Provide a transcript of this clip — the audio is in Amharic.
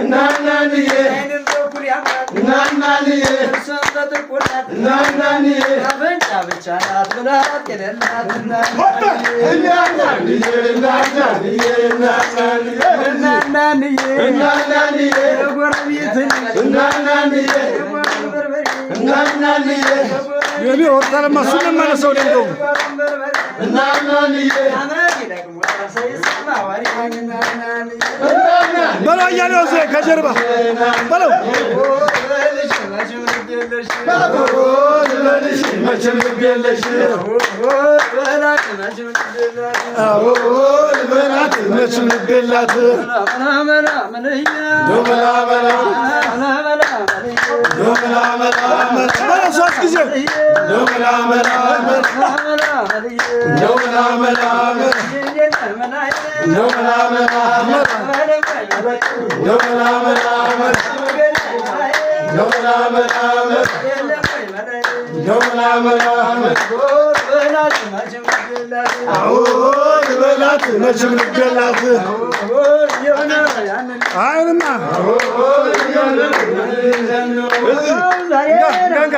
እናናንዬ እናናንዬ እናናንዬ አፍንጫ ብቻ ናት ብላት የሌላት። እናናንዬ እናናንዬ እናናንዬ እናናንዬ እናናንዬ የጎረቤት ልጅ እናናንዬ የጎረን በርበሬ እናናንዬ የኔ ወርታለማ እሱን ነው የማነሳው እኔ እንደውም። በርበሬ እናናንዬ አመት ይደግሙታል ሳይሰማ ወሬ እናናንዬ። በለው አያሌው፣ እዚህ ከጀርባ በለው። ልጅ መቼም ልብ የለሽ። ልበልሽ መቼም ልብ የለሽ። በላት መቼም ልብ የለሽ። አዎ ልበላት መቼም ልብ የላት። መላ መላ መልያ። ዶመላ መላ መላ መላ መልያ። ዶመላ መላ በለው ሶስት ጊዜ። ዶመላ መላ መላ መልያ። ዶመላ መላ ዶመላ መላ ዶመላ መላ ዶመላ መላ ዶመላ መላ። አዎ ልበላት መቼም ልብ የላት። አይንማ እንጋ እንጋ።